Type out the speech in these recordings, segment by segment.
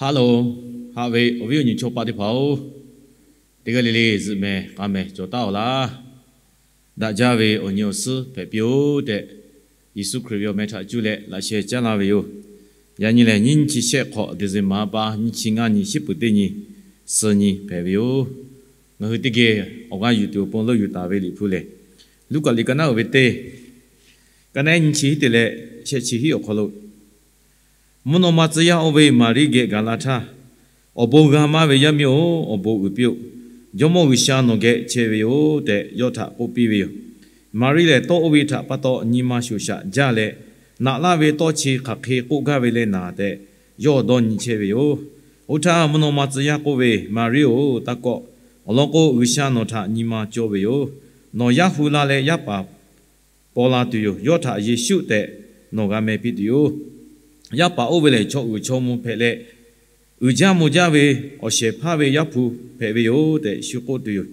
Hello, haꞈ ve awˬ viˉ awˬ nyi chaw paˆ teˇ hpaˍ-oˬ, teˇ g'aˇ le le zuhꞈ mehˍ k'a mehˍ cawˬ taˉ-oˬ laˇ. Daꞈ jaˇ ve awˬ nyi awˬ suhˉ hpehꞈ piˇ-oˬ tehꞈ, Yeˍsuˆ Hkriꞈ ve awˬ meh htaꞈ cuˇ leh laꞈ sheh caˉ laˇ ve yoˬ. Yaꞈ nyi lehˬ, nyiˇ nyiˇ chi shehˆ hk'awꞈ, December ha pa nyiˇ chi ngaˇ nyi, shiˉ peuˬ teˇ nyi, suh nyi hpehꞈ ve yoˬ. Ngaˬ hui teˇ geh awˬ g'aˇ yuˬ tuˬ awˬ pon leuˆ yuˬ taˍ ve Liꞈ hpu lehˬ, Luˉkaꞈ liꞈ ka naˉ uiˍ ve teˇ, ka naˉ nyiˇ chi hiˉ te leh shehˆ chi hiˉ awˬ hk'aw lo, mvuhˇ naw ma tcuh yaˇ oˇ ve Maˍriˆ geh gaˬ la htaˇ, Awˬ bon g'a maˇ ve yaˇ miˇ-oˬ, awˬ bon uiˍ piˇ-oˆ. Jawˇmawˇ G'uiˬsha nawˬ geh chehˇ ve yoˬ tehꞈ, yawˇ htaꞈ k'oˆ piˇ ve yoˬ. Maˍriˆ lehˬ, tawˇ oˇ ve htaꞈ pa taw nyi ma shoˍ shaꞈ jaˇ leh, naꞈ laˇ ve tawˇ chi hk'aˬ hk'e k'oˆ gaˇ ve le naˍ tehꞈ, yawˇ dawˇ nyi chehˇ ve yoˬ. Oˇ htaˇ, mvuhˇ naw ma tcuh yaˇ k'oˆ ve, Maˍriˆ-oˬ, taˇ kawˆ. Awˬ lawn k'o, G'uiˬsha nawˬ htaꞈ nyi ma cawˇ ve yoˬ. Nawˬ yaˇ hu la leh yaˇ paˍ paw la tuˬ yoˬ. Yawˇ htaꞈ Yeˍsuˆ tehꞈ nawˬ g'a meh piˇ tuˬ yoˬ. Yaˇ paˍ oˇ ve lehˬ, chaw uiˍ chaw mvuh hpehꞈ leh, uiˍ jaˇ mvuh jaˇ ve awˬ shehˍ hpaˇ ve Yaˇ hpu hpehꞈ ve yoˬ tehꞈ shu k'oˆ tuˬ yoˬ.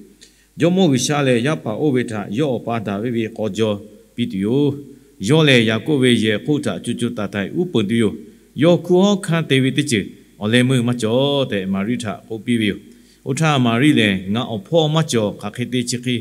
Jawˇmawˇ G'uiˬsha lehˬ, yaˇ paˍ oˇ ve htaꞈ yawˇ awˬ pa Daˍviˆ ve k'aw jaw piˇ tuˬ yoˬ. Yawˇ lehˬ, Yaˍkoˆ ve yehˬ hk'oˆ htaꞈ co co taiˍ taiˍ uˉ peunˍ tuˬ yoˬ. Yawˇ hkunˉ hawˉ hkanˇ te ve teˇ ceuˬ awˬ leh meuˇ maˇ cawˬ tehꞈ, Maˍriˆ htaꞈ k'oˆ piˇ ve yoˬ. Oˇ htaˇ, Maˍriˆ lehˬ, Ngaˬ awˬ hpawˇ maˇ cawˬ, hk'aˬ hk'e te chi hk'e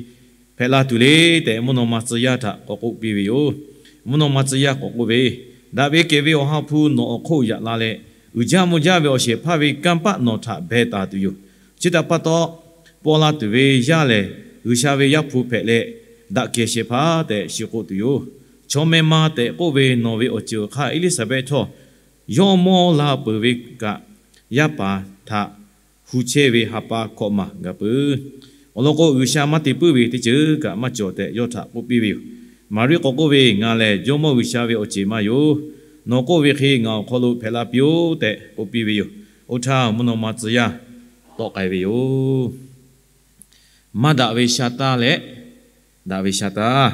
hpehꞈ la tuˬ le tehꞈ, mvuhˇ naw ma tcuh yaˇ htaꞈ k'awꞈ k'oˆ piˇ ve yoˬ. Mvuhˇ naw ma tcuh yaˇ k'awꞈ k'oˆ ve, Daꞈ ve kehˬ ve Awˬ ha hpu nawˬ awˬ hk'oˆ yaꞈ la leh, uiˍ jaˇ mvuh jaˇ ve awˬ shehˍ hpaˇ ve kanˇ paˆ nawˬ htaꞈ beh taˍ tuˬ yoˬ. Chi htaꞈ pa taw, paw la tuˬ ve yaˇ lehˬ, G'uiˬsha ve Yaˇ hpu hpehꞈ leh, daꞈ kehˬ shehˍ hpaˇ tehꞈ shu k'oˆ tuˬ yoˬ. Chaw meh ma tehꞈ k'oˆ ve nawˬ ve awˬ ceuˬ awˬ hk'aˇ, Eˇliˇsaˍbehˆ htawˇ yawˇ mawˇ la peuˬ ve kaꞈ, yaˇ paˍ htaꞈ hu chehˇ ve ha pa hkawꞈ maˬ gaˬ peuˬ. Awˬ lawn k'o, G'uiˬsha maˇ te puiˉ ve teˇ ceuˬ kaꞈ maˇ cawˬ tehꞈ, yawˇ htaꞈ k'oˆ piˇ ve yoˬ. Maˍriˆ k'awꞈ k'oˆ ve, Ngaˬ lehˬ Jawˇmawˇ G'uiˬsha ve awˬ ceˬ ma yoˬ. Nawˬ k'oˆ ve hk'e ngaˬ awˬ hk'aw lo hpehꞈ la piˇ-oˆ tehꞈ k'oˆ piˇ ve yoˬ. Oˇ htaˇ, mvuhˇ naw ma tcuh yaˇ tawˆ k'ai ve yoˬ. Maˇ daꞈ ve sha taˇ leh daꞈ ve sha taˇ.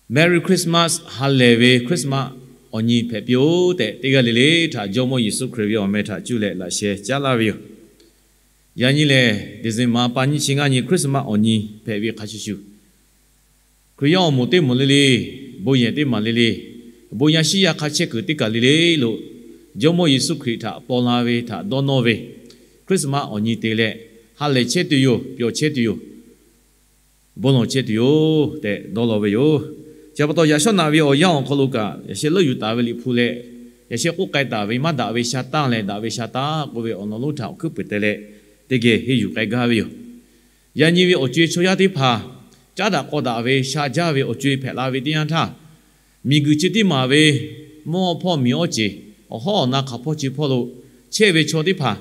Merry Christmas, ha lehˬ ve Christmas awˬ nyi hpehꞈ piˇ-oˆ tehꞈ, teˇ g'aˇ le le htaꞈ Jawˇmawˇ Yeˍsuˆ Hkriꞈ ve awˬ meh htaꞈ cuˇ leh laꞈ sheh caˉ laˇ ve yoˬ. Yaꞈ nyi lehˬ, December ha pa nyiˇ chi ngaˇ nyi Christmas awˬ nyi hpehꞈ ve hk'a shuˍ shuˍ, Hkriꞈ yaˇ awˬ moˍ teˇ moˍ le le, bon yehˬ teˇ maˬ le le, bon yaˇ shiˉ yaˇ hk'a chehˇ kuiˬ teˇ kaˬ le le lo, Jawˇmawˇ Yeˍsuˆ Hkriꞈ htaꞈ paw la ve htaꞈ dawˇ nawˇ ve Christmas awˬ nyi te leh, ha lehˬ chehˇ tuˬ yoˬ, pyawˬ chehˇ tuˬ yoˬ, bon lawˬ chehˇ tuˬ yoˬ tehꞈ dawˇ law ve yoˬ. Chi pa taw, yaꞈ shawˉ naꞈ ve awˬ yanˇ awˬ hk'aw lo kaꞈ, yaꞈ sheh leuˆ yuˬ taˍ ve Liꞈ hpu leh, yaꞈ sheh k'oˆ k'ai taˍ ve maˇ daꞈ ve sha taˇ leh daꞈ ve sha taˇ k'oˆ ve awˬ lawn lonˉ htaꞈ awˬ hkuiˉ puiˍ te leh, teˇ geh henˇ yuˬ k'ai gaˇ ve yoˬ. Yaꞈ nyi ve awˬ co-e chaw yaˇ teˇ hpaˍ, caˉ daꞈ k'aw daꞈ ve sha jaˇ ve awˬ co-e hpehꞈ la ve teˇ yanˇ htaˇ, miˬguiˬ chi teˇ maˬ ve mvuhˇ hawˉ hpawˇ miˬ awˇ ceˬ, awˬ hawˉ awˬ na hk'aˬ hpawˇ chi hpawˇ lo chehˇ ve chaw teˇ hpaˍ,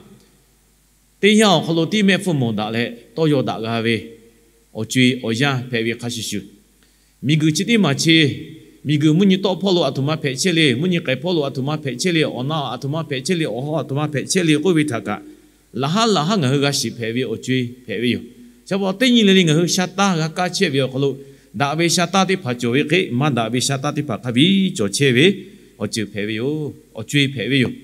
teˇ yanˇ awˬ hk'aw lo tiˉ mehˆ hpfuhˇ mawˬ daꞈ leh tawˇ yaw daꞈ g'a ve awˬ co-e awˬ yanˇ hpehꞈ ve hk'a shuˍ shuˍ, miˬguiˬ chi teˇ maˬ chi, miˬguiˬ mvuhˇ nyi tawˆ hpawˇ lo aˬ htoꞈ ma hpehꞈ chehˇ le, mvuhˇ nyi k'ehˬ hpawˇ lo aˬ htoꞈ ma hpehꞈ chehˇ le, awˬ na aˬ htoꞈ ma hpehꞈ chehˇ le, awˬ hawˉ aˬ htoꞈ ma hpehꞈ chehˇ le k'oˆ ve htaꞈ kaꞈ, laꞈ haˉ laꞈ haˉ ngaˬ hui g'a shiˍ hpehꞈ ve awˬ co-e hpehꞈ ve yoˬ. Chi pa taw, teˇ nyi le le ngaˬ hui sha taˇ g'a kaˇ chehˇ ve awˬ hk'aw lo, daꞈ ve sha taˇ teˇ hpaˍ cawˬ ve hk'e, maˇ daꞈ ve sha taˇ teˇ hpaˍ hk'a biˇ cawˬ chehˇ ve awˬ ceuˬ hpehꞈ ve yoˬ. Awˬ co-e hpehꞈ ve yoˬ.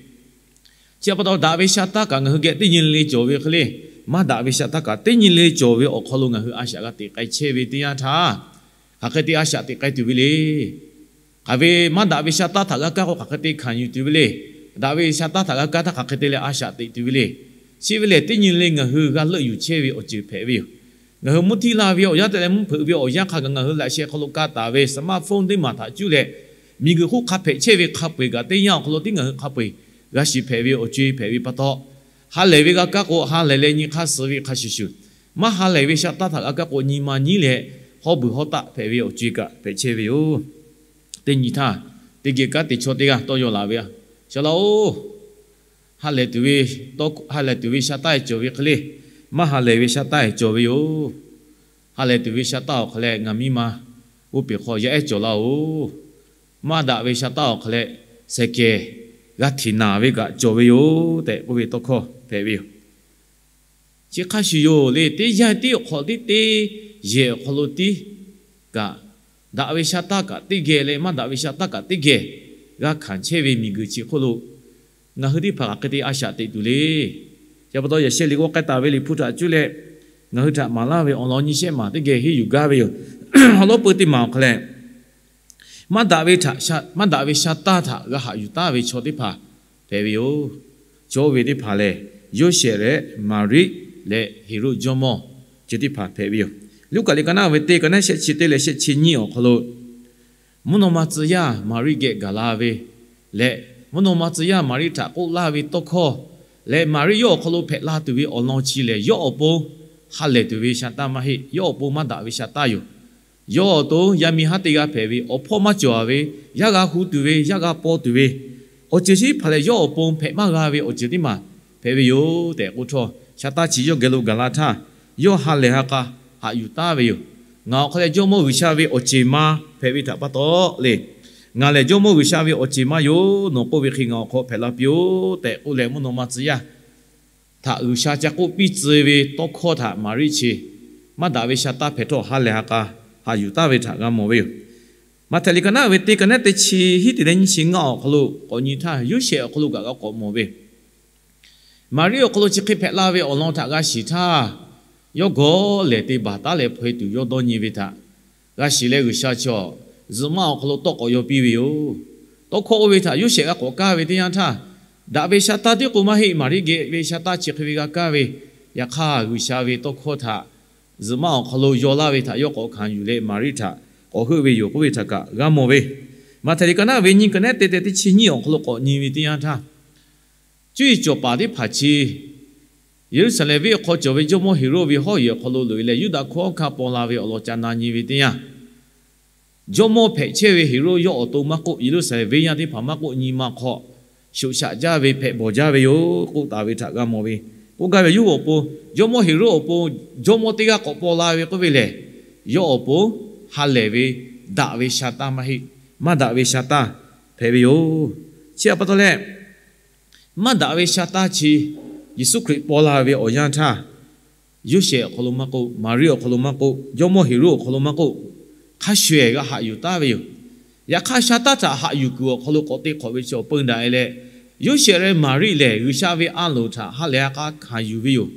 Chi pa taw, daꞈ ve sha taˇ kaꞈ ngaˬ hui geh teˇ nyi le le cawˬ ve hk'e le, maˇ daꞈ ve sha taˇ kaꞈ teˇ nyi le cawˬ ve awˬ hk'aw lo ngaˬ hui a shaꞈ g'a teꞈ k'ai chehˇ ve teˇ yanˇ htaˇ, hk'aˬ hk'e te a shaꞈ teꞈ k'ai tuˬ ve le. Hk'aˬ ve maˇ daꞈ ve sha taˇ htaꞈ g'a kaˇ k'o, hk'aˬ hk'e te hkanˍ yuˬ tuˬ ve le. Daꞈ ve sha taˇ htaꞈ g'a kaˇ htaˇ, hk'aˬ hk'e te leh a shaꞈ teꞈ tuˬ ve le. Chi ve lehˬ, teˇ nyi le ngaˬ hui g'a leuˆ yuˬ chehˇ ve awˬ ceuˬ hpehꞈ ve yoˬ. Ngaˬ hui mvuhˇ htiˇ la ve awˬ yanˇ te leh mvuhˇ hpeuꞈ ve awˬ yanˇ hk'a gaˬ ngaˬ hui laꞈ sheh hk'aw lo ka taˍ ve smartphone teˇ maˬ htaꞈ cuˇ leh, miˬguiˬ hk'oˆ hk'a hpehꞈ chehˇ ve hk'a peu-eˬ kaꞈ, teˇ yanˇ awˬ hk'aw lo tiˉ ngaˬ hui hk'a peu-eˬ g'a shiˍ hpehꞈ ve awˬ co-e hpehꞈ ve pa taw, ha lehˬ ve g'a kaˇ k'o, ha lehˬ leh nyi hk'aˇ suh ve hk'a shuˍ shuˍ, maˇ ha lehˬ ve sha taˇ htaꞈ g'a kaˇ k'o, nyi ma nyiˉ leh hawˉ beuˬ hawˉ taˆ hpehꞈ ve awˬ co-e kaꞈ hpehꞈ chehˇ ve yoˬ. Teˇ nyi htaˇ, teˇ geh kanˉ te chaw teˇ g'aˇ tawˇ yaw laˬ ve, Saˍ laꞈ-oˬ, ha lehˬ tuˬ ve, ha lehˬ tuˬ ve sha taˇ cawˬ ve hk'e le, maˇ ha lehˬ ve sha taˇ cawˬ ve yoˬ. Ha lehˬ tuˬ ve sha taˇ awˬ hk'aw leh ngaˬ miˇ ma oˇ peˬ hk'aw yaˇ ehˉ cawˬ laˇ-oˬ. Maˇ daꞈ ve sha taˇ awˬ hk'aw leh, sehˍ kehˬ g'a htiꞈ naˬ ve kaꞈ cawˬ ve yoˬ tehꞈ k'oˆ ve tawˇ hkawˇ hpehꞈ ve yoˬ. Chi hk'a shuˍ yoˬ le, teˇ yanˇ tiˉ awˬ hk'aw tiˉ teˇ yehˬ awˬ hk'aw lo tiˉ kaꞈ, daꞈ ve sha taˇ kaꞈ teˇ geh leh maˇ daꞈ ve sha taˇ kaꞈ teˇ geh g'a hkanˍ chehˇ ve miˬguiˬ chi hk'oˆ lo ngaˬ hui teˇ hpaˍ hk'aˬ hk'e te a shaꞈ teꞈ tuˬ le. Chi pa taw, yaꞈ sheh liꞈ g'aw k'ai taˍ ve Liꞈ hpu htaꞈ cuˇ leh ngaˬ hui htaꞈ maˍ laˇ ve awˬ lawn nyiˇ shehˆ maˬ teˇ geh henˇ yuˬ gaˇ ve yoˬ. Awˬ lawn peu teˇ maˬ awˬ hk'aw leh, maˇ daꞈ ve sha, maˇ daꞈ ve sha taˇ htaꞈ g'a haꞈ yuˬ taˍ ve chaw teˇ hpaˍ hpehꞈ ve yoˬ. cawˇ ve teˇ hpaˍ lehˬ, Yoˇsehꞈ leh Maˍriˆ leh Heˍroˆ jawˇmawˇ chi teˇ hpaˍ hpehꞈ ve yoˬ. Luˉkaꞈ liꞈ ka naˆ ve teˇ, ka naˆ shehˆ chi teˇ leh shehˆ chi nyiˇ awˬ hk'aw lo, mvuhˇ naw ma tcuh yaˇ Maˍriˆ geh gaˬ la ve leh, mvuhˇ naw ma tcuh yaˇ Maˍriˆ htaꞈ k'oˆ laˇ ve tawˇ hkawˇ leh, Maˍriˆ yawˇ awˬ hk'aw lo hpehꞈ la tuˬ ve awˬ lawn chi lehˬ, yawˇ awˬ pon ha lehˬ tuˬ ve sha taˇ maˇ heˆ. Yawˇ awˬ pon maˇ daꞈ ve sha taˇ yoˬ. Yawˇ awˬ to yaˇ miˇ haˉ teˇ g'aˇ hpehꞈ ve, awˬ hpawˇ maˇ cawˬ-a ve, yaˇ g'a hu tuˬ ve, yaˇ g'a paw tuˬ ve, awˬ ceuˬ chi hpaˍ lehˬ, yawˇ awˬ pon hpehꞈ maˇ g'a ve awˬ ceuˬ teˇ maˬ hpehꞈ ve yoˬ tehꞈ k'oˆ htawˇ, sha taˇ chi yawˇ geh lo gaˬ la htaˇ, yawˇ ha lehˬ ha k'a haꞈ yuˬ taˍ ve yoˬ. Ngaˬ awˬ hk'aw leh Jawˇmawˇ G'uiˬsha ve awˬ ceˬ ma hpehꞈ ve htaꞈ pa taw le, ngaˬ lehˬ Jawˇmawˇ G'uiˬsha ve awˬ ceˬ ma yoˬ. Nawˬ k'oˆ ve hk'e ngaˬ awˬ hk'aw hpehꞈ la piˇ-oˆ tehꞈ k'oˆ leh, mvuhˇ naw ma tcuh yaˇ htaꞈ G'uiˬsha ca k'oˆ piˇ tcuh ve tawˇ hkawˇ htaꞈ Maˍriˆ chi maˇ daꞈ ve sha taˇ hpehꞈ htawˇ, ha lehˬ ha k'a haꞈ yuˬ taˍ ve htaꞈ g'a mawˬ ve yoˬ. Maꞈhtehˍ liꞈ ka naˆ ve teˇ, ka naˆ teˇ chi hiˉ teꞈ leh nyiˇ chi ngaˇ awˬ hk'aw lo k'awꞈ nyi htaˇ, Yoˇsehꞈ awˬ hk'aw lo kaꞈ g'a k'awꞈ mawˬ ve, Maˍriˆ awˬ hk'aw lo chi hk'e hpehꞈ la ve awˬ lawn htaꞈ g'a shiˍ htaˇ, yawˇ gawˬ lehˬ te baˬ taˉ leh hpaw-e tuˬ yawˇ dawˇ nyi ve htaꞈ g'a shiˍ leh, G'uiˬsha chi awˬ zuhꞈ maˆ awˬ hk'aw lo tawˆ k'awꞈ yaw piˇ ve yoˬ. Tawˇ hkawˇ oˇ ve htaꞈ Yoˇsehꞈ g'a k'awꞈ kaˇ ve teˇ yanˇ htaˇ, daꞈ ve sha taˇ tiˉ k'o maˇ heˆ, Maˍriˆ geh ve sha taˇ chi hk'e ve g'a kaˇ ve, yaꞈ hk'aˇ G'uiˬsha ve tawˇ hkawˇ htaꞈ zuhꞈ maˆ awˬ hk'aw lo yaw laˇ ve htaꞈ yawˇ k'awꞈ hkanˍ yuˬ leh, Maˍriˆ htaꞈ k'awꞈ heuˆ ve yoˬ k'oˆ ve htaꞈ kaꞈ g'a mawˬ ve. Maꞈhtehˍ liꞈ ka naˆ ve nyiˇ, ka naˆ teˇ, teˇ chi nyiˇ awˬ hk'aw lo k'awꞈ nyi ve teˇ yanˇ htaˇ, cuˇ yiˍ cawˬ paˍ teˇ hpaˍ chi Yeˍruˆsaˍlehnˍ venˇ awˬ hk'aw cawˬ ve jawˇmawˇ Heˍroˆ ve hawˉ yehˬ awˬ hk'aw lo loꞈ-e leh, Yuˇdaꞈ hkunˉ hawˉ hkanˇ paw la ve awˬ lawn ca na nyi ve teˇ yanˇ, jawˇmawˇ hpehꞈ chehˇ ve Heˍroˆ yawˇ awˬ to maˇ k'oˆ, Yeˍruˆsaˍlehnˍ venˇ yaˇ teˇ hpaˍ maˇ k'oˆ, nyi ma hk'aw shoꞈ shaꞈ jaˇ ve, hpehꞈ bawˬ jaˇ ve yoˬ k'oˆ taˍ ve htaꞈ g'a mawˬ ve. K'oˆ gaˇ ve, yawˇ hui awˬ pon, jawˇmawˇ Heˍroˆ awˬ pon jawˇmawˇ teˇ g'aˇ k'awꞈ paw la ve k'oˆ ve lehˬ, yawˇ awˬ pon ha lehˬ ve, daꞈ ve sha taˇ maˇ heˆ, maˇ daꞈ ve sha taˇ hpehꞈ ve yoˬ. Chi htaꞈ pa taw leh, maˇ daꞈ ve sha taˇ chi Yeˍsuˆ Hkriꞈ paw la ve awˬ yanˇ htaˇ, Yoˇsehꞈ awˬ hk'aw lo maˇ k'oˆ, Maˍriˆ awˬ hk'aw lo maˇ k'oˆ, jawˇmawˇ Heˍroˆ awˬ hk'aw lo maˇ k'oˆ, hk'a shuˍ ehˍ g'a haꞈ yuˬ taˉ ve yoˬ. Yaꞈ hk'aˇ, sha taˇ htaꞈ haꞈ yuˬ kuiˬ awˬ hk'aw lo k'awꞈ te hk'awꞈ ve chi awˬ peu daꞈ-e leh, Yoˇsehꞈ leh Maˍriˆ lehˬ G'uiˬsha ve a loˍ htaꞈ ha lehˬ ha k'a hkanˍ yuˬ ve yoˬ.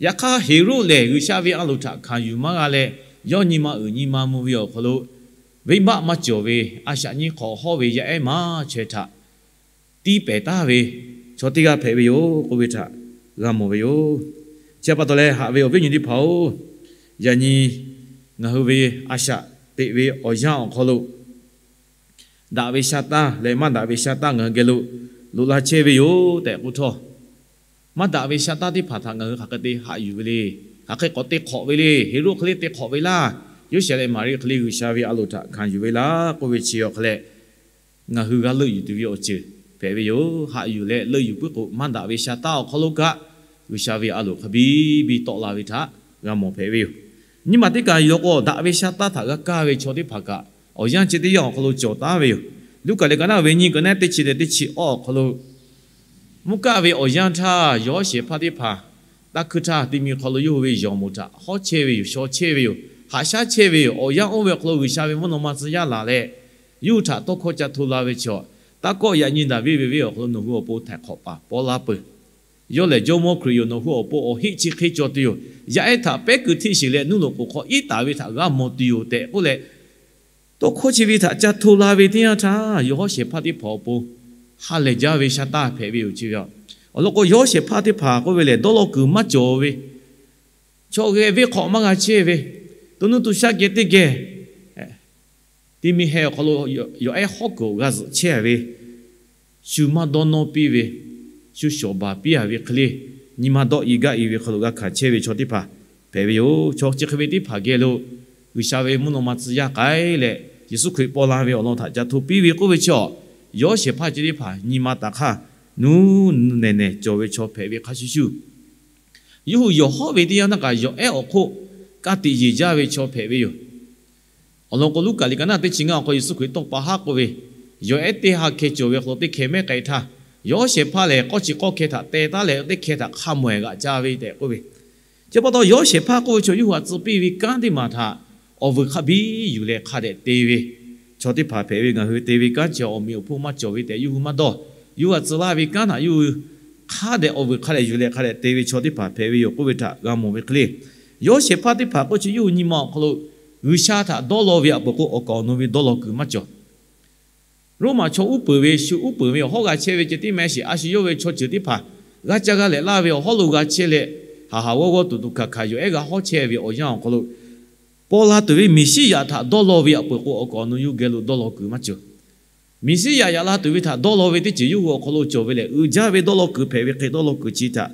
Yaꞈ hk'aˇ, Heˍroˆ lehˬ G'uiˬsha ve a loˍ htaꞈ hkanˍ yuˬ maˇ g'a leh, yawˇ nyi ma uiˍ nyi ma mvuh ve awˬ hk'aw lo, venˇbaˆ maˇ cawˬ ve a shaꞈ nyiˇ hk'awꞈ hawˉ ve yaˇ ehˉ maˇ chaweh htaꞈ tiˇ pehˍ taˍ ve chaw teˇ g'aˇ hpehꞈ ve yoˬ k'oˆ ve htaꞈ g'a mawˬ ve yoˬ. Chi htaꞈ pa taw leh, haꞈ ve awˬ viˉ nyi teˇ hpaˍ-oˬ, yaꞈ nyi ngaˬ hui ve a shaꞈ teꞈ ve awˬ yanˇ awˬ hk'aw lo, daꞈ ve sha taˇ leh maˇ daꞈ ve sha taˇ ngaˬ hui geh lo loꞈ la chehˇ ve yoˬ tehꞈ k'oˆ htawˇ, maˇ daꞈ ve sha taˇ teˇ hpaˍ htaꞈ ngaˬ hui hk'aˬ hk'e te haꞈ yuˬ ve le. Hk'aˬ hk'e k'awꞈ te hk'awꞈ ve le. Heˍroˆ hk'e le te hk'awꞈ ve laˇ. Yoˇsehꞈ leh Maˍriˆ hk'e le G'uiˬsha ve a loˍ htaꞈ hkanˍ yuˬ ve laˇ k'oˆ ve chi awˬ hk'aw leh, ngaˬ hui g'a leuˆ yuˬ tuˬ ve awˬ ceuˬ hpehꞈ ve yoˬ. Haꞈ yuˬ leh leuˆ yuˬ puiˉ k'o, maˇ daꞈ ve sha taˇ awˬ hk'aw lo kaꞈ G'uiˬsha ve a loˍ hk'a biˇ biˇ tawˆ la ve htaꞈ g'a mawˬ hpehꞈ ve yoˬ. Nyi maˬ teˇ kaˬ yoˬ k'o, daꞈ ve sha taˇ htaꞈ g'a kaˇ ve chaw teˇ hpaˍ kaꞈ, awˬ yanˇ chi teˇ yanˇ awˬ hk'aw lo cawˬ taˉ ve yoˬ. Luˉkaꞈ liꞈ ka naˆ ve nyiˇ, ka naˆ teˇ chi leh teˇ chi awˇ awˬ hk'aw lo, mvuhˇ kaˆ ve awˬ yanˇ htaˇ yawˬ hawˉ shehˍ hpaˇ teˇ hpaˍ taˇ hkuiˇ htaˇ, ti mi hk'aw lo yawˇ hui ve yawˬ moˍ htaꞈ hawˉ chehˇ ve yoˬ. Shaw chehˇ ve yoˬ. Haꞈ shaˉ chehˇ ve yoˬ. Awˬ yanˇ oˇ ve awˬ hk'aw lo G'uiˬsha ve mvuhˇ naw ma tcuh yaˇ laˬ leh, yawˇ hui htaꞈ tawˇ hkawˇ ca hto la ve chaw, taˇ kawˆ yaꞈ nyi Daˍviˆ ve venˇ awˬ hk'aw lo nawˬ hui awˬ pon htaiˍ hk'awꞈ paˍ paw laˇ peuˬ. Yawˇ lehˬ Jawˇmawˇ Hkriꞈ yoˬ. Nawˬ hui awˬ pon awˬ heˆ chi hk'e cawˬ tuˬ yoˬ. Yaˇ ehˉ htaꞈ pehˉ kuiˬ htiˆ shiˍ leh nuˇ loꞈ k'oˍ hk'aw iˉ taˍ ve htaꞈ g'a mawˬ tuˬ yoˬ tehꞈ k'oˆ leh, tawˇ hkawˇ chi ve htaꞈ ca hto la ve teˇ yanˇ htaˇ, yawˬ hawˉ shehˍ hpaˇ teˇ hpaˍ awˬ pon ha lehˬ jaˇ ve sha taˇ hpehꞈ ve yoˬ. Chi ve awˬ lawn k'o, yawˬ hawˉ shehˍ hpaˇ teˇ hpaˍ k'oˆ ve lehˬ, dawˇ law kuiˬ maˇ cawˬ ve, chaw geh venˇ hk'awꞈ maˇ g'a chehˇ ve, to nuˇ to shaˉ geh teˇ geh ti mi heh awˬ hk'aw lo yawˬ ehˉ hawˉ kuiˬ g'a zuhꞈ chehˇ ve, shu maˇ dawˇ nawˇ piˇ ve, shu shawˍ baˬ piˇ-a ve hk'e le, nyi ma dawˆ-i gaˆ-i ve hk'aw lo g'a hkanˍ chehˇ ve chaw teˇ hpaˍ hpehꞈ ve yoˬ. Chaw chi hk'e ve teˇ hpaˍ geh lo G'uiˬsha ve mvuhˇ naw ma tcuh yaˇ k'ai leh, Yeˍsuˆ Hkriꞈ paw la ve awˬ lawn htaꞈ ca hto piˇ ve k'oˆ ve chi awˬ, yawˬ hawˉ shehˍ hpaˇ chi teˇ hpaˍ nyi ma taˍ hk'aˇ, nuˇ nehˬ nehˬ cawˬ ve chaw hpehꞈ ve hk'a shuˍ shuˍ, yawˇ hui yawˬ hawˉ ve teˇ yanˇ htaˇ kaꞈ yawˬ ehˉ awˬ hk'oˆ ka tiꞈ yeˬ jaˇ ve chaw hpehꞈ ve yoˬ. Awˬ lawn k'o, Luˉkaꞈ liꞈ ka naˆ teˇ chi ngaˇ awˬ hk'aw Yeˍsuˆ Hkriꞈ tawˇ pa haˉ k'oˆ ve, yawˬ ehˉ teˇ ha hkeh cawˬ ve awˬ hk'aw lo teˇ hkeh mehˉ k'ai htaˇ, yawˬ hawˉ shehˍ hpaˇ lehˬ k'awˇ chi k'awˇ hkeh htaꞈ teh taˉ leh, teˇ hkeh htaꞈ hk'a mawˬ-ehˍ g'aꞈ ca ve tehꞈ k'oˆ ve. Chi pa taw, yawˬ hawˉ shehˍ hpaˇ k'oˆ ve chaw yawˇ hui htaꞈ tcuh piˇ ve kanˉ teˇ maˬ htaꞈ awˬ vuiˬ hk'a biˇ yuˬ leh hk'a dehꞈ te ve chaw teˇ hpaˍ hpehꞈ ve. Ngaˬ hui te ve kanˉ chi awˬ meꞈ awˬ hponˇ maˇ cawˬ ve tehꞈ yawˇ hui maˇ dawˇ. Yawˇ hui htaꞈ tcuh laˇ ve kanˉ htaꞈ yawˇ hui hk'a dehꞈ awˬ vuiˬ hk'a dehꞈ yuˬ leh hk'a dehꞈ te ve chaw teˇ hpaˍ hpehꞈ ve yoˬ k'oˆ ve htaꞈ g'a mawˬ ve hk'e le. Yawˬ hawˉ shehˍ hpaˇ teˇ hpaˍ k'oˆ chi yawˇ hui nyi ma awˬ hk'aw lo G'uiˬsha htaꞈ dawˇ law ve awˬ peuˬ k'o, awˬ kaˍ awˬ nu ve dawˇ law kuiˬ maˇ cawˬ. Roˉmaꞈ chaw uˉ peunˍ ve, shu uˉ peunˍ ve awˬ hawˉ g'a chehˇ ve ceh tiˉ mehˆ shiˍ, a shu yawˇ ve chaw ceuˬ teˇ hpaˍ g'a ca g'a lehꞈ laˇ ve awˬ hawˉ lo g'a chehˇ leh, haˍ haˍ g'awˇ g'awˇ tuˬ tuˬ hkanˍ hkanˍ yoˬ ehˉ g'a hawˉ chehˇ ve awˬ yanˇ awˬ hk'aw lo, paw la tuˬ ve Meˍsiˉyaꞈ htaꞈ dawˇ law ve awˬ peuˬ k'o, awˬ kaˍ awˬ nu yawˇ geh lo dawˇ law kuiˬ maˇ cawˬ. Meˍsiˉyaꞈ yaꞈ la tuˬ ve htaꞈ dawˇ law ve teˇ ceuˬ yawˇ hui awˬ hk'aw lo cawˬ ve lehˬ, uiˍ jaˇ ve dawˇ law kuiˬ hpehꞈ ve hk'e dawˇ law kuiˬ chi htaꞈ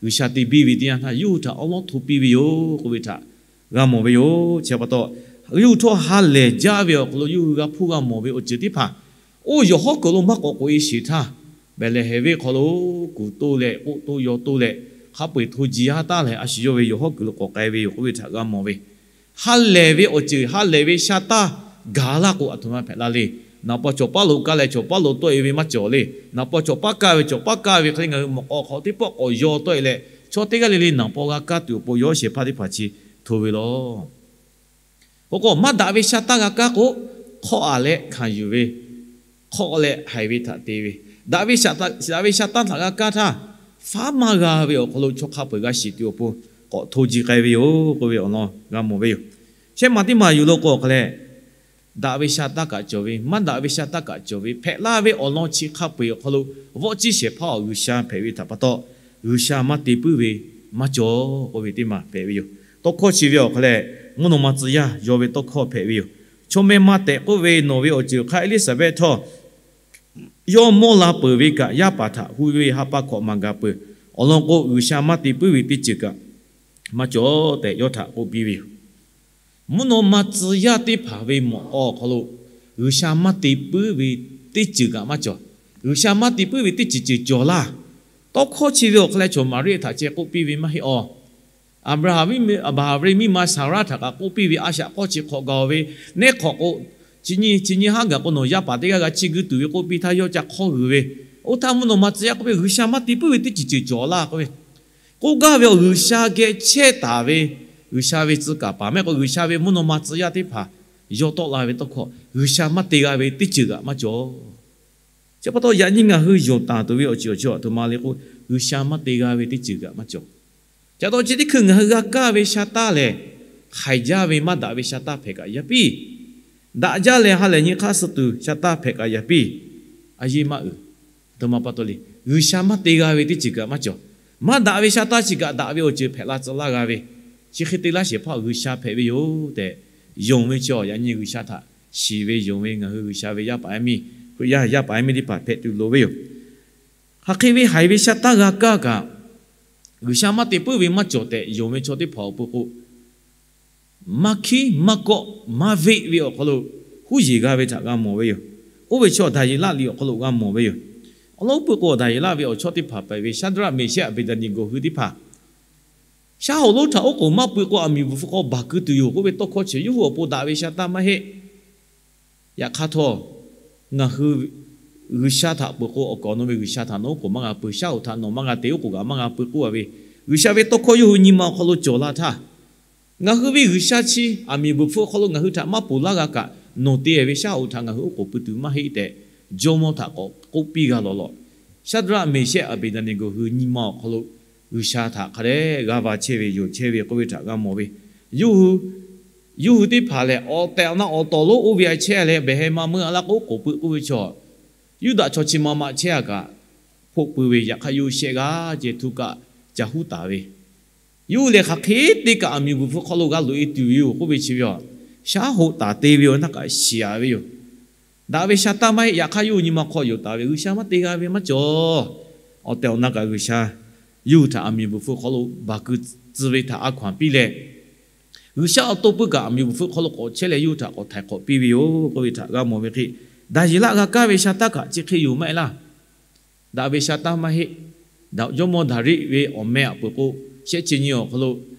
G'uiˬsha te biˇ ve teˇ yanˇ htaˇ, yawˇ hui htaꞈ awˉ lawˉ hto piˇ ve yoˬ k'oˆ ve htaꞈ g'a mawˬ ve yoˬ. Chi pa taw, yawˇ hui htawˇ ha lehˬ jaˇ ve awˬ hk'aw lo yawˇ hui g'a hpuˇ g'a mawˬ ve awˬ ceuˬ teˇ hpaˍ, oˇ yawˬ hawˉ kuiˬ lo maˇ k'awꞈ k'oꞈ e sheˍ htaˇ, Behˍlehˍhehnˍ venˇ hk'aw lo kuˬ toˇ leh k'oˆ toˇ yaw toˇ leh, hk'a peu eˬ hto ji haˉ taˉ leh a shu yawˇ ve yawˬ hawˉ kuiˬ lo k'awꞈ k'ai ve yoˬ k'oˆ ve htaꞈ g'a mawˬ ve. Ha lehˬ ve awˬ ceuˬ, ha lehˬ ve sha taˇ gaˬ laˇ k'o, aˬ htoꞈ ma hpehꞈ la le. Naˍ paw cawˬ paˉ lo kaˇ leh cawˬ paˉ lo tawˆ e ve maˇ cawˬ le. Naˍ paw cawˬ paˉ kaˇ ve cawˬ paˉ kaˇ ve hk'e le, ngaˬ hui mawꞈ k'aw hk'aw teˇ pawˆ k'awꞈ yaw tawˆ e leh, chaw teˇ g'aˇ le le naˍ paw g'a kaˇ tuˬ awˬ pon yawˇ shehˍ hpaˇ teˇ hpaˍ chi hto ve law. K'o k'o, maˇ daꞈ ve sha taˇ g'a kaˇ k'o, hk'awˆ a leh hkanˍ yuˬ ve, hk'awˆ leh haiˬ ve htaꞈ te ve, daꞈ ve sha taˇ htaꞈ g'a kaˇ htaˇ, faˉ maˇ g'a ve awˬ hk'aw lo chaw hk'a peu eˬ g'a shiˍ tuˬ awˬ pon k'awꞈ hto ji k'ai ve yoˬ k'oˆ ve awˬ lawn g'a mawˬ ve yoˬ. Shehˆ maˬ teˇ maˬ yuˬ lo k'o hk'a leh, daꞈ ve sha taˇ kaꞈ cawˬ ve, maˇ daꞈ ve sha taˇ kaꞈ cawˬ ve, hpehꞈ la ve awˬ lawn chi hk'a peu eˬ awˬ hk'aw lo vawˆ ciˇ shehˍ hpaˇ awˬ G'uiˬsha hpehꞈ ve htaꞈ pa taw, G'uiˬsha maˇ te puiˉ ve maˇ cawˬ k'oˆ ve teˇ maˬ hpehꞈ ve yoˬ. Tawˇ hkawˇ chi ve awˬ hk'a leh, mvuhˇ naw ma tcuh yaˇ yaw ve tawˇ hkawˇ hpehꞈ ve yoˬ. Chaw meh ma tehꞈ k'oˆ ve nawˬ ve awˬ ceuˬ hk'a Eˇliˇsaˍbehˆ htawˇ, yawˇ mawˇ la peuˬ ve kaꞈ, yaˇ paˍ htaꞈ huˇ ve ha pa hkawꞈ maˍ gaˬ peuˬ. Awˬ lawn k'o, G'uiˬsha maˇ te puiˉ ve teˇ ceuˬ kaꞈ maˇ cawˬ tehꞈ yawˇ htaꞈ k'oˆ piˇ ve yoˬ. Mvuhˇ naw ma tcuh yaˇ teˇ hpaˍ ve mawꞈ k'aw awˬ hk'aw lo G'uiˬsha maˇ te puiˉ ve teˇ ceuˬ kaꞈ maˇ cawˬ. G'uiˬsha maˇ te puiˉ ve teˇ ceuˬ ceuˬ cawˬ laˇ. Tawˇ hkawˇ chi ve awˬ hk'a leh chaw Maˍriˆ htaꞈ ceh k'oˆ piˇ ve maˇ heˆ awˬ. Aˍbraˍhanˍ ve miˇ ma Saˍraˆ htaꞈ kaꞈ k'oˆ piˇ ve, a shaꞈ hk'awˇ chi hk'awꞈ gaˬ ve, neˇ hk'awꞈ k'o, chi nyiˇ chi nyiˇ haˉ gaˬ k'o nawˬ yaˇ paˍ teˇ g'aˇ g'a chiˇ guiˇ tuˬ ve k'oˆ piˇ htaˇ yawˇ ca hk'awˇ g'uiˬ ve. Oˇ htaˇ mvuhˇ naw ma tcuh yaˇ k'oˆ piˇ, G'uiˬsha maˇ te puiˉ ve teˇ ceuˬ ceuˬ cawˬ laˇ k'oˆ ve. K'oˆ gaˇ ve awˬ G'uiˬsha geh chehˇ taˍ ve, G'uiˬsha ve tcuh kaˍ paˍ mehˆ k'o, G'uiˬsha ve mvuhˇ naw ma tcuh yaˇ teˇ hpaˍ yaw tawˆ la ve tawˇ hkawˇ, G'uiˬsha maˇ te g'a ve teˇ ceuˬ kaꞈ maˇ cawˬ. Chi pa taw yaꞈ nyi ngaˬ hui yonˍ taˍ tuˬ ve awˬ ceuˬ awˬ chi aˬ htoꞈ ma le k'o, G'uiˬsha maˇ te g'a ve teˇ ceuˬ kaꞈ maˇ cawˬ. Chi pa taw chi teˇ hkui ngaˬ hui g'a kaˇ ve sha taˇ lehˬ, hk'aiˬ jaˇ ve maˇ daꞈ ve sha taˇ hpehꞈ kaꞈ yaˇ piˇ. Daꞈ jaˇ leh ha lehˬ nyi hk'aˇ suh tuˬ sha taˇ hpehꞈ kaꞈ yaˇ piˇ. A yeˇ maˇ uiˍ. Aˬ htoꞈ ma pa taw le, G'uiˬsha maˇ te g'a ve teˇ ceuˬ kaꞈ maˇ cawˬ. Maˇ daꞈ ve sha taˇ chi kaꞈ daꞈ ve awˬ ceuˬ hpehꞈ la tcuh laˇ g'a ve, chi hk'e te laˇ shehˍ hpaˇ G'uiˬsha hpehꞈ ve yoˬ tehꞈ yonˍ ve chi awˬ yaꞈ nyi G'uiˬsha htaꞈ shiˍ ve yonˍ ve ngaˬ hui G'uiˬsha ve yaˇ paˍ yaˇ miˇ, Hkriꞈ yaˇ yaˇ paˍ yaˇ miˇ teˇ hpaˍ hpehꞈ tuˬ loˍ ve yoˬ. Hk'aˬ hk'e ve haiˬ ve sha taˇ g'a kaˇ kaꞈ, G'uiˬsha maˇ te puiˉ ve maˇ cawˬ tehꞈ yonˍ ve chaw teˇ hpaˍ awˬ pon k'o, maˇ hkiˉ maˇ kawˆ maˇ veˆ ve awˬ hk'aw lo huˉ yeˬ g'a ve htaꞈ g'a mawˬ ve yoˬ. Oˇ ve chaw Daˍyeˍlaˆ liꞈ awˬ hk'aw lo g'a mawˬ ve yoˬ. Awˬ lawn uˉ peunˍ k'o, Daˍyeˍlaˆ ve awˬ chawˇ teˇ hpaˍ hpehꞈ ve Shaˍdraˆ, Meˍshehˆ, Aˍbeˍdaˍneˍgoˍ hui teˇ hpaˍ, shaˉ hoꞈ lonˉ htaꞈ oˉ k'oˍ maˇ pui k'o, aˬ miˍ bvuhˬ hpfuh hk'aw baˬ keu tuˬ yoˬ k'oˆ ve tawˇ hkawˇ chi yawˇ hui awˬ pon daꞈ ve sha taˇ maˇ heˆ. Yaꞈ hk'aˇ htawˇ, ngaˬ hui G'uiˬsha htaꞈ peuˬ k'o, awˬ kaˍ awˬ nu ve G'uiˬsha htaꞈ nawˬ oˉ k'oˍ maˇ g'a pui, shaˉ hoꞈ htaꞈ nawˬ maˇ g'a te, oˉ k'oˍ kaꞈ maˇ g'a pui k'oˆ a ve, G'uiˬsha ve tawˇ hkawˇ yawˇ hui nyi ma awˬ hk'aw lo cawˬ la htaˇ, ngaˬ hui ve G'uiˬsha chi aˬ miˍ bvuhˬ hpfuh hk'aw lo ngaˬ hui htaꞈ maˇ ponˬ laˇ g'a kaꞈ, nawˬ te ve shaˉ hoꞈ htaꞈ ngaˬ hui oˉ k'oˍ pui tuˬ maˇ heˆ tehꞈ, jawˇmawˇ htaꞈ k'awꞈ k'oˆ piˇ g'a lawˬ lawˬ. Shaˍdraˆ, Meˍshehˆ, Aˍbeˍdaˍneˍgoˍ hui nyi ma awˬ hk'aw lo G'uiˬsha htaꞈ hk'a dehꞈ g'a va chehˇ ve yonˍ chehˇ ve k'oˆ ve htaꞈ g'a mawˬ ve. Yawˇ hui, yawˇ hui teˇ hpaˍ lehˬ, awˬ tehˬ awˬ na awˬ tawˍ lonˉ oˇ ve a chehˇ leh, behˬ heh ma meuˇ a laˇ k'o, oˉ k'oˍ pui k'oˆ ve chaw, Yuˇdaꞈ chaw chi ma ma chehˇ a kaꞈ, hpoˆ pui ve. Yaꞈ hk'aˇ yawˇ hui shehˆ g'aˇ ceh htu kaꞈ ca huˉ taˍ ve, yawˇ hui lehˬ hk'aˬ hk'e te kaꞈ aˬ miˍ bvuhˬ hpfuh hk'aw lo g'a loꞈ e tuˬ ve yoˬ k'oˆ ve chi ve aˬ, shaˉ hoꞈ taˍ te ve awˬ naˇ kaꞈ shiˍ a ve yoˬ. Daꞈ ve sha taˇ maˇ heˆ. Yaꞈ hk'aˇ yawˇ hui nyi ma hk'aw yonˍ taˍ ve G'uiˬsha maˇ te g'a ve maˇ cawˬ. Awˬ tehˬ awˬ na kaꞈ G'uiˬsha yawˇ hui htaꞈ aˬ miˍ bvuhˬ hpfuh hk'aw lo baˬ keu tcuh ve htaꞈ a hkaw anˬ piˇ leh, G'uiˬsha awˬ to pui kaꞈ aˬ miˍ bvuhˬ hpfuh hk'aw lo k'awꞈ chehˇ leh yawˇ hui htaꞈ k'awꞈ htaiˍ hk'awꞈ piˇ ve yoˬ k'oˆ ve htaꞈ g'a mawˬ ve hk'e, Daˍyeˍlaˆ g'a kaˇ ve sha taˇ kaꞈ chi hk'e yoˬ maˇ heˆ laˇ. Daꞈ ve sha taˇ maˇ heˆ. Jawˇmawˇ Daˍriˆ ve awˬ meh aꞈ peuˬ k'o, shehˆ chi nyi awˬ hk'aw lo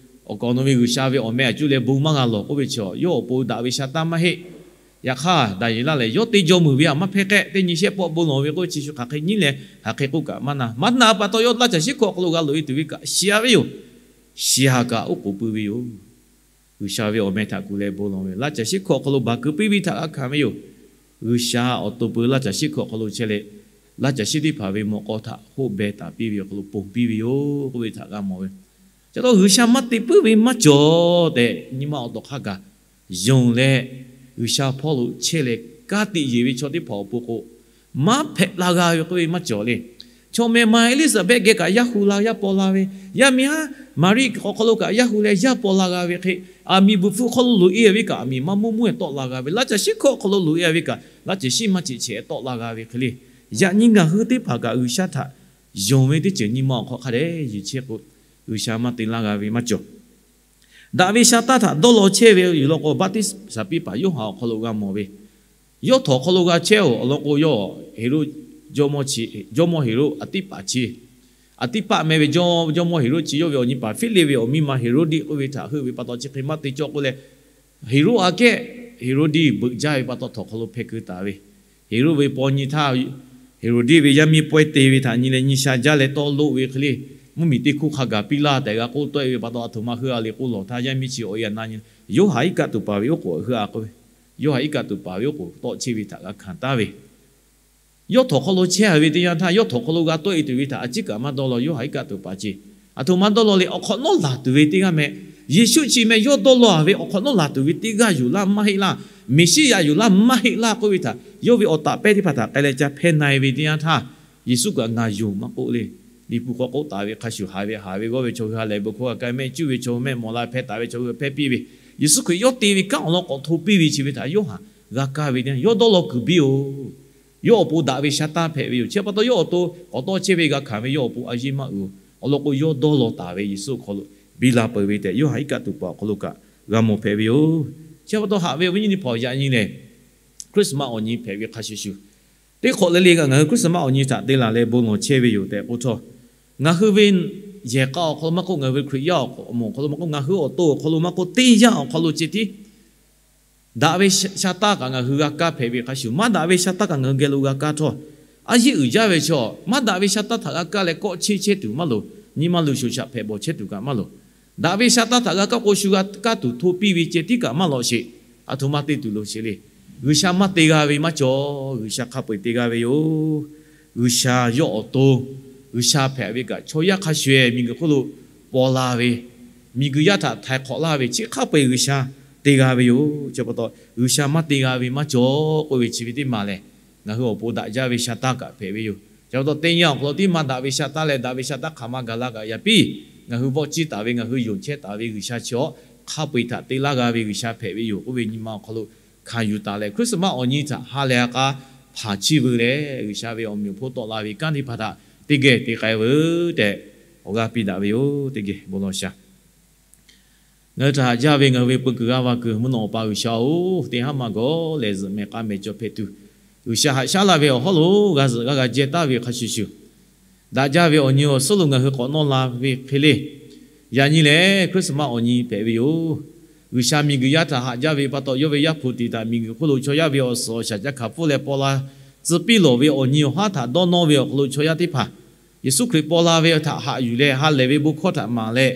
awˬ kaˍ awˬ nu ve G'uiˬsha ve awˬ meh aꞈ cuˇ leh bon maˇ g'a lawˬ k'oˆ ve chi, yawˇ awˬ pon daꞈ ve sha taˇ maˇ heˆ. Yaꞈ hk'aˇ Daˍyeˍlaˆ lehˬ, yawˇ te jawˇ meuˬ ve aꞈ maˇ hpehˇ k'ehˆ, teˇ nyi shehˆ pawˆ bon lawˬ ve k'oˆ ve chi shu hk'aˬ hk'e nyi leh hk'aˬ hk'e k'oˆ kaꞈ maˇ na. Maˇ na pa taw yawˇ laˇ caˬ shiˉ hkawꞈ awˬ hk'aw lo g'a loꞈ e tuˬ ve kaꞈ shiˍ a ve yoˬ. Shiˍ a kaꞈ oˉ k'oˍ pui ve yoˬ. G'uiˬsha ve awˬ meh htaꞈ kuˬ leh bon lawˬ ve, laˇ caˬ shiˉ hkawꞈ awˬ hk'aw lo baˬ keu piˇ ve htaꞈ g'a hkanˍ ve yoˬ. G'uiˬsha awˬ to pui laˇ caˬ shiˉ hkawꞈ awˬ hk'aw lo chehˇ leh, laˇ caˬ shiˉ teˇ hpaˍ ve mawꞈ k'aw htaꞈ hoˆ beh taˍ piˇ ve awˬ hk'aw lo ponˬ piˇ ve yoˬ k'oˆ ve htaꞈ g'a mawˬ ve. Chi pa taw G'uiˬsha maˇ te puiˉ ve maˇ cawˬ tehꞈ nyi ma awˬ tawˍ hk'a gaˬ yonˍ leh, G'uiˬsha hpawˇ lo chehˇ leh ka tiꞈ yeˬ ve chaw teˇ hpaˍ awˬ pon k'o, maˇ hpehꞈ la g'a ve k'oˆ ve maˇ cawˬ le. Chaw meh ma Eˇliˇsaˍbehˆ geh kaꞈ yaˇ hu la yaˇ paw la ve, yaˇ miˇ haˉ Maˍriˆ awˬ hk'aw lo kaꞈ yaˇ hu leh yaˇ paw la g'a ve hk'e, aˬ miˍ beuꞈ hpfuh hk'aw lo loꞈ e ve kaꞈ aˬ miˍ maˇ muˇ muˇ e tawˆ la g'a ve, laˇ caˬ shiˉ hkawˇ awˬ hk'aw lo loꞈ e ve kaꞈ laˇ caˬ shiˉ maˇ ceꞈ chehꞈ tawˆ la g'a ve hk'e le. Yaꞈ nyi ngaˬ hui teˇ hpaˍ kaꞈ G'uiˬsha htaꞈ yonˍ ve teˇ ceuˬ nyi ma awˬ hk'aw hk'a dehꞈ yuˬ chehˇ k'o, G'uiˬsha maˇ te laˇ g'a ve maˇ cawˬ. Daꞈ ve sha taˇ htaꞈ dawˇ law chehˇ ve yoˬ law k'o, Baˆtiˆsaˬ piˇ paˍ Yoˇhanˬ awˬ hk'aw lo g'a mawˬ ve, yawˇ htawnˍ hk'aw lo g'a chehˇ-oˬ awˬ lawn k'o, yawˇ Heˍroˆ jawˇmawˇ chi, jawˇmawˇ Heˍroˆ aˬ tiˇ paˍ chi, aˬ tiˇ paˆ meh ve jawˇ, jawˇmawˇ Heˍroˆ chi yawˇ ve awˬ nyi paˍ Hpiˇliˆ ve awˬ miˇ ma Heˍroˆdiˆ k'oˆ ve htaꞈ heuˆ ve pa taw chi hk'e maˇ te cawˇ k'oˆ leh, Heˍroˆ aꞈ kehˉ Heˍroˆdiˆ beuꞈ jaˇ ve pa taw htawnˍ hk'aw lo hpeh keu taˍ ve, Heˍroˆ ve paw nyi htaˇ, Heˍroˆdiˆ ve yaˇ miˇ pawehˇ te ve htaꞈ nyi leh nyi sha jaˇ leh tawˇ loˆ ve hk'e le, mvuhˇmiˬ teˇ hkuˇ hk'a gaˬ piˇ laˇ tehꞈ g'a k'oˆ tawˆ e ve pa taw, aˬ htoꞈ ma heuˆ a le k'oˆ lawˬ htaˇ, yaˇ miˇ chi awˬ e aˬ na nyi, Yoˇhanˬ iˉ kaˆ tuˬ paˍ ve oˉ k'oˍ heuˆ a k'oˆ ve, Yoˇhanˬ iˉ kaˆ tuˬ paˍ ve oˉ k'oˍ tawˆ chehˇ ve htaꞈ g'a hkanˍ taˍ ve, yawˇ htawnˍ hk'aw lo chehˇ a ve teˇ yanˇ htaˇ, yawˇ htawnˍ hk'aw lo g'a tawˆ e tuˬ ve htaꞈ a ciˉ kaꞈ maˇ dawˇ law. Yoˇhanˬ iˉ kaˆ tuˬ paˍ chi aˬ htoꞈ ma dawˇ law le, awˬ hk'awꞈ nawˉ laˬ tuˬ ve teˇ g'aˇ meh, Yeˍsuˆ chi meh yawˇ dawˇ law a ve awˬ hk'awꞈ nawˉ laˬ tuˬ ve teˇ g'aˇ yoˬ laˇ maˇ heˆ laˇ, Meˍsiˉyaꞈ yoˬ laˇ maˇ heˆ laˇ k'oˆ ve htaꞈ yawˇ ve awˬ taˍ pehˇ teˇ hpaˍ htaꞈ k'ai leh ca hpehˇ na e ve teˇ yanˇ htaˇ, Yeˍsuˆ kaꞈ ngaˬ yoˬ maˇ k'oˆ le. Liꞈ hpu hk'aw k'oˆ taˍ ve hk'a shuˍ, haˍ ve haˍ ve g'awˇ ve chaw hui ha lehˬ bon hkawˇ g'a kaˇ, mehˆ cuˇ ve chaw hui mehˆ mawˬ la, hpeh taˍ ve chaw hui hpehˇ piˇ ve, Yeˍsuˆ Hkriꞈ yawˇ te ve kanˉ awˬ lawn k'awꞈ hto piˇ ve chi ve htaꞈ Yoˇhanˬ g'a kaˇ ve teˇ yanˇ, yawˇ dawˇ law kuiˬ biˇ-oˬ. Yawˇ awˬ pon daꞈ ve sha taˇ hpehꞈ ve yoˬ. Chi pa taw yawˇ awˬ to k'awꞈ tawˆ chehˇ ve g'a hkanˍ ve yawˇ awˬ pon a yeˇ maˇ uiˍ-oˬ. Awˬ lawn k'o, yawˇ dawˇ law taˍ ve Yeˍsuˆ awˬ hk'aw lo biˇ la peuˬ ve tehꞈ Yoˇhanˬ iˉ kaˆ tuˬ paˍ awˬ hk'aw lo kaꞈ g'a mawˬ hpehꞈ ve yoˬ. Chi pa taw haꞈ ve awˬ viˉ nyi teˇ hpaˍ, yaꞈ nyi lehˬ, Christmas awˬ nyi hpehꞈ ve hk'a shuˍ shuˍ, teˇ hk'awꞈ le le kaꞈ ngaˬ hui Christmas awˬ nyi htaꞈ te laˬ leh bon lawˬ chehˇ ve yoˬ tehꞈ k'oˆ htawˇ, ngaˬ hui ve yehˬ k'a awˬ hk'aw lo maˇ k'oˆ, ngaˬ hui ve Hkriꞈ yaˇ awˬ hk'aw awˬ moˍ awˬ hk'aw lo maˇ k'oˆ, ngaˬ hui awˬ to awˬ hk'aw lo maˇ k'oˆ, teˇ yanˇ awˬ hk'aw lo ceh tiˉ daꞈ ve sha taˇ kaꞈ ngaˬ hui g'a kaˇ hpehꞈ ve hk'a shuˍ, maˇ daꞈ ve sha taˇ kaꞈ ngaˬ hui geh lo g'a kaˇ htawˇ, a yeˇ uiˍ jaˇ ve chaw, maˇ daꞈ ve sha taˇ htaꞈ g'a kaˇ leh kawˆ cheˇ chehˇ tuˬ maˇ loˍ. Nyi ma luˬ shoˍ shaꞈ hpehꞈ bawˬ chehˇ tuˬ kaꞈ maˇ loˍ. Daꞈ ve sha taˇ htaꞈ g'a kaˇ k'o, shu g'a kaˇ tuˬ hto piˇ ve ceh tiˉ kaꞈ maˇ lawꞈ sheˍ. Aˬ htoꞈ ma te tuˬ lo sheˍ le. G'uiˬsha maˇ te g'a ve maˇ cawˬ. G'uiˬsha hk'a peu-eˬ te g'a ve yoˬ. G'uiˬsha yawˇ awˬ to G'uiˬsha hpehꞈ ve kaꞈ, chaw yaˇ hk'a shuˍ-eˬ miˬguiˬ hk'oˆ lo paw la ve, miˬguiˬ yaˇ htaꞈ htaiˍ hk'awꞈ laˇ ve, chi hk'a peu-eˬ G'uiˬsha te g'a ve yoˬ. Chi pa taw, G'uiˬsha maˇ te g'a ve maˇ cawˬ k'oˆ ve chi ve teˇ maˬ lehˬ, ngaˬ hui awˬ pon daꞈ jaˇ ve sha taˇ kaꞈ hpehꞈ ve yoˬ. Chi pa taw, teˇ yanˇ awˬ hk'aw lo tiˉ maˇ daꞈ ve sha taˇ leh daꞈ ve sha taˇ hk'aˬ ma gaˬ la kaꞈ yaꞈ piˇ, ngaˬ hui vawˆ ciˇ taˍ ve, ngaˬ hui yonˍ chehˇ taˍ ve G'uiˬsha chi awˬ hk'a peu-eˬ htaꞈ te laˇ g'a ve G'uiˬsha hpehꞈ ve yoˬ k'oˆ ve nyi ma awˬ hk'aw lo hkanˍ yuˬ taˍ leh, Christmas awˬ nyi htaꞈ ha lehˬ ha k'a hpanˍ chiˇ veu leh, G'uiˬsha ve awˬ meꞈ awˬ hponˇ tawˆ la ve kanˉ teˇ hpaˍ htaꞈ teˇ geh te k'ai veuˬ tehꞈ awˬ g'aˇ piˇ daꞈ ve yoˬ. Teˇ geh bon lawˬ shaˍ. Ngaˬ hui htaꞈ haꞈ jaˇ ve ngaˬ hui ve peu kuiˬ g'aˇ va kuiˬ mvuhˇ naw Awˬ pa G'uiˬsha-oˬ, teˇ haˉ maˇ gawˬ lehˬ zuhꞈ mehˍ k'a mehˍ cawˬ hpehꞈ tuˬ, G'uiˬsha haꞈ shaˉ laˇ ve awˬ hawˉ lo g'a zuhꞈ g'a g'a jehˇ taˍ ve hk'a shuˍ shuˍ, daꞈ jaˇ ve awˬ nyi awˬ suhˉ lo ngaˬ hui k'awꞈ nawˇ la ve hk'e le. Yaꞈ nyi lehˬ, Christmas awˬ nyi hpehꞈ ve yoˬ. G'uiˬsha miˬguiˬ yaˇ htaꞈ haꞈ jaˇ ve pa taw, yawˇ ve Yaˇ hpu tiꞈ htaꞈ miˬguiˬ hk'oˆ lo chaw yaˇ ve awˬ suhˍ awˬ shaˍ ca hkanˍ pfuhˇ leh paw la tcuh piˇ lawˬ ve awˬ nyi awˬ haˉ htaꞈ dawˇ nawˇ ve awˬ hk'aw lo chaw yaˇ teˇ hpaˍ Yeˍsuˆ Hkriꞈ paw la ve htaꞈ haꞈ yuˬ leh ha lehˬ ve bon hkawˇ htaꞈ maˍ leh,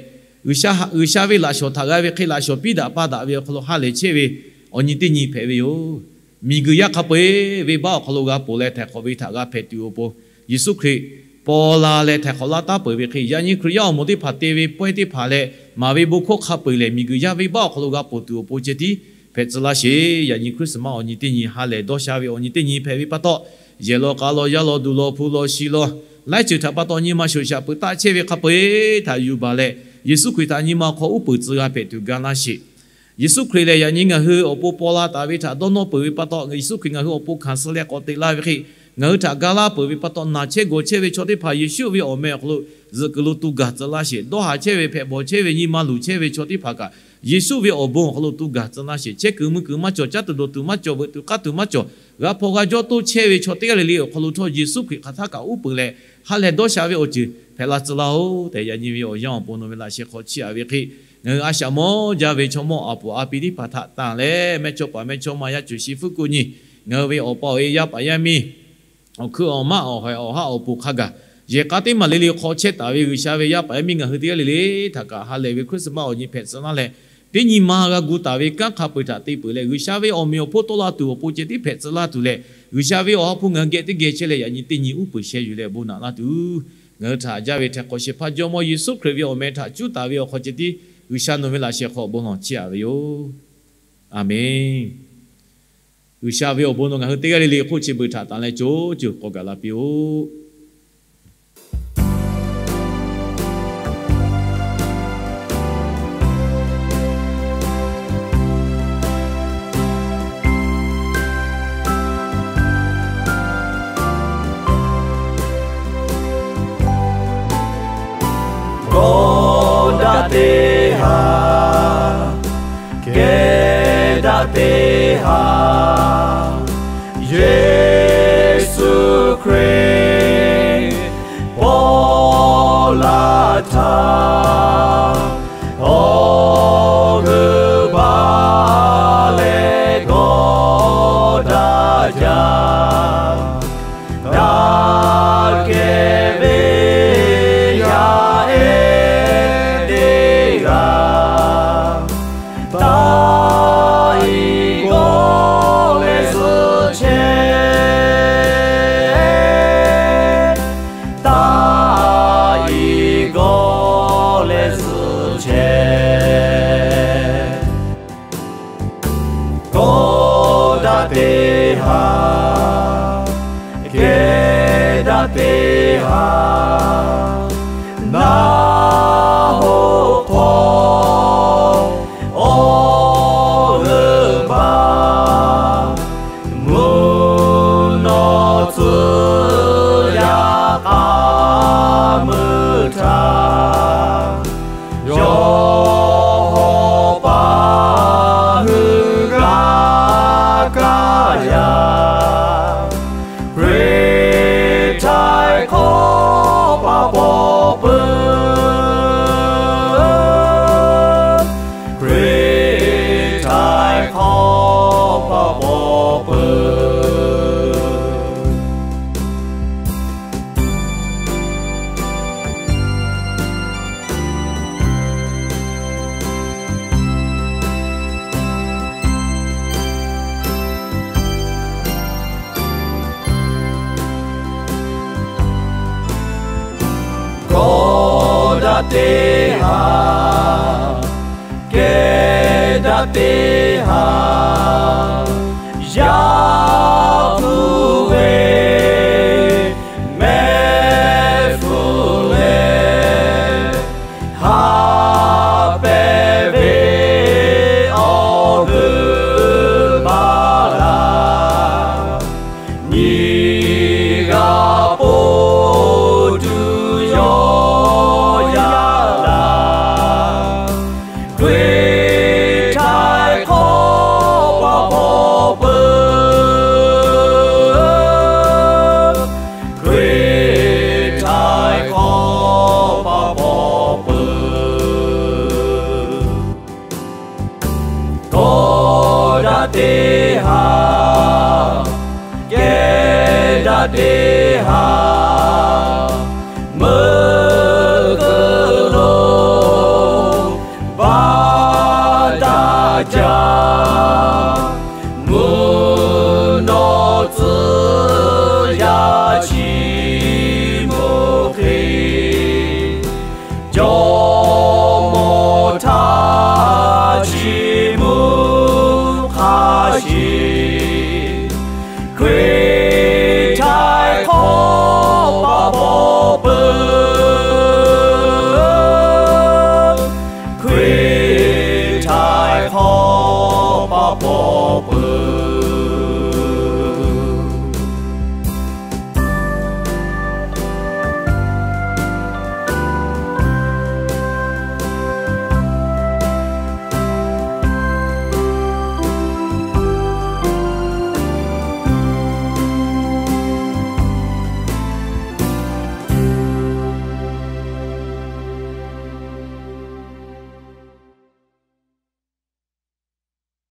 G'uiˬsha, G'uiˬsha ve laꞈ shawnˍ htaꞈ g'a ve hk'e laꞈ shawnˍ piˇ daꞈ pa daꞈ ve awˬ hk'aw lo ha lehˬ chehˇ ve awˬ nyi teˇ nyi hpehꞈ ve yoˬ. Miˬguiˬ yaˇ hk'a peu-eˬ venˇbaˆ awˬ hk'aw lo g'a ponˬ leh htaiˍ hk'awꞈ ve htaꞈ g'a hpehꞈ tuˬ awˬ pon, Yeˍsuˆ Hkriꞈ paw la leh htaiˍ hk'awꞈ laˇ taˉ peuˬ ve hk'e, yaꞈ nyi Hkriꞈ yaˇ awˬ moˍ teˇ hpaˍ te ve pawehˇ teˇ hpaˍ leh maˍ ve bon hkawˇ hk'a peu-eˬ lehˬ, miˬguiˬ yaˇ venˇbaˆ awˬ hk'aw lo g'a ponˬ tuˬ awˬ pon ceh tiˉ hpehꞈ tcuh laˇ sheˍ. Yaꞈ nyi Christmas awˬ nyi teˇ nyi ha lehˬ dawˇ sha ve awˬ nyi teˇ nyi hpehꞈ ve pa taw, yehˬ law k'a law, yaˇ law duˬ law, hpu law shi law, laiˉ ceuˬ htaꞈ pa taw nyi ma shoˍ shaꞈ peuˬ taˆ chehˇ ve hk'a peu-eˬ htaꞈ yuˬ baˬ leh, Yeˍsuˆ Hkriꞈ htaꞈ nyi ma awˬ hk'aw uˉ peunˍ tcuh g'a hpehꞈ tuˬ ga laˇ sheˍ. Yeˍsuˆ Hkriꞈ lehˬ, yaꞈ nyi ngaˬ hui awˬ pon paw la taˍ ve htaꞈ dawˇ nawˇ peuˬ ve pa taw, Yeˍsuˆ Hkriꞈ ngaˬ hui awˬ pon hkanˍ suh leh k'awꞈ teꞈ la ve hk'e, ngaˬ hui htaꞈ ga laˇ peuˬ ve pa taw, naˬ chehˇ gawˬ chehˇ ve chaw teˇ hpaˍ Yeˍsuˆ ve awˬ meh awˬ hk'aw lo zuhꞈ kuiˬ lo tu gaˬ tcuh laˇ sheˍ. Dawˇ haˍ chehˇ ve, hpehꞈ bawˬ chehˇ ve, nyi ma luˬ chehˇ ve chaw teˇ hpaˍ kaꞈ Yeˍsuˆ ve awˬ bon awˬ hk'aw lo tu gaˬ tcuh laˇ sheˍ. Chehˇ kuiˬ mui kuiˬ maˇ cawˬ, caˉ tuˬ dawˬ tuˬ maˇ cawˬ, veuꞈ tuˬ k'aˇ tuˬ maˇ cawˬ, g'a hpaw g'a jawˇ toˇ chehˇ ve chaw teˇ g'aˇ le le awˬ hk'aw lo htawˇ Yeˍsuˆ Hkriꞈ hk'aˬ htaˇ kaꞈ uˉ peunˍ leh ha lehˬ dawˇ sha ve awˬ ceuˬ hpehꞈ la tcuh laˇ-oˬ tehꞈ, yaꞈ nyi ve awˬ yanˇ awˬ pon nawˬ ve laꞈ sheh hk'aw chiˇ aꞈ ve hk'e, ngaˬ hui a shaꞈ mawˇ jaˇ ve chaw mawˇ aˬ poˍ a pi teˇ hpaˍ htaꞈ tanˬ leh, mehˇchawˇ paˍ mehˇchawˇma yaˇ cuˬ shi fuˉ kuˆ nyi, ngaˬ hui ve awˬ pa awˬ e yaˇ paˍ yaˇ miˇ awˬ hkuiˉ awˬ maˆ awˬ hawehˍ awˬ haˉ awˬ pon hk'a gaˬ, yehˬ k'a teˇ maˬ le le hk'aw chehˇ taˍ ve G'uiˬsha ve yaˇ paˍ yaˇ miˇ ngaˬ hui teˇ g'aˇ le le htaꞈ kaꞈ ha lehˬ ve Christmas awˬ nyi hpehꞈ tcuh laˇ leh, teˇ nyi ma g'a gu taˍ ve kanˉ hk'a peu-eˬ htaꞈ te peuˬ leh, G'uiˬsha ve awˬ meꞈ awˬ hponˇ tawˆ la tuˬ awˬ pon ceh tiˉ hpehꞈ tcuh laˇ tuˬ leh, G'uiˬsha ve awˬ ha hpu ngaˬ hui geh teˇ geh chehˇ leh yaꞈ nyi teˇ nyi uˉ peunˍ sheh yuˬ leh bon naꞈ laˇ tuˬ, ngaˬ hui htaꞈ jaˇ ve htaiˍ hk'awꞈ shehˍ hpaˇ Jawˇmawˇ Yeˍsuˆ Hkriꞈ ve awˬ meh htaꞈ cuˉ taˍ ve awˬ hk'aw ceh tiˉ G'uiˬsha nawˬ ve laꞈ sheh hk'aw bon lawˬ chiˇ aꞈ ve yoˬ. Aˬmenˍ. G'uiˬsha ve awˬ bon nawˬ ngaˬ hui teˇ g'aˇ le le hk'oˆ chi beuꞈ htaꞈ tanˬ leh co ceuˬ k'awꞈ gaˬ la piˇ-oˆ. haˍ, Yeˍsuˆ Hkriꞈ paw la htaˇ, awˬ g'euˆ baˬ leh g'awˇ daꞈ jaˇ. Daꞈ kehˬ ve yaˇ ehˉ teˇ g'aˇ, taˇ iˍ g'awˇ leh zuhˆ chehˇ. Taˇ iˍ g'awˇ leh zuhˆ chehˇ. Kawˆ daꞈ teˇ haˍ, kehˉ daꞈ teˇ haˍ, naˆ hoꞈ hk'aw awˬ g'euˆ baˬ, mvuhˇ naw tcuhˇ yaꞈ k'a meuˇ htaˇ, yawˇ hawˉ paˍ hui g'a kaˇ yaˇ. Hkriꞈ htaiˍ hk'awˇ paˍ paw peuˬ. Hkriꞈ htaiˍ hk'awˇ paˍ paw peuˬ. Kawˆ daꞈ teˇ haˍ, kehˉ daꞈ teˇ haˍ, yaˇ hpu ve mehˆ hpu leh, haꞈ pehˍ ve awˬ g'euˆ baˬ laˬ. Nyi g'a po tuˬ yawˇ yaˇ laˬ. Hkriꞈ htaiˍ hk'awˇ paˍ paw peuˬ. Hkriꞈ htaiˍ hk'awˇ paˍ paw peuˬ. Kawˆ daꞈ teˇ haˍ, kehˉ daꞈ teˇ haˍ, meuꞈ keu lo baˬ daꞈ jaˇ. Mvuhˇ naw tcuhˇ yaˇ chi mvuhˇ hk'e, jawˇmawˇ htaˇ chi mvuhˇ hk'a sheˍ. Hkriꞈ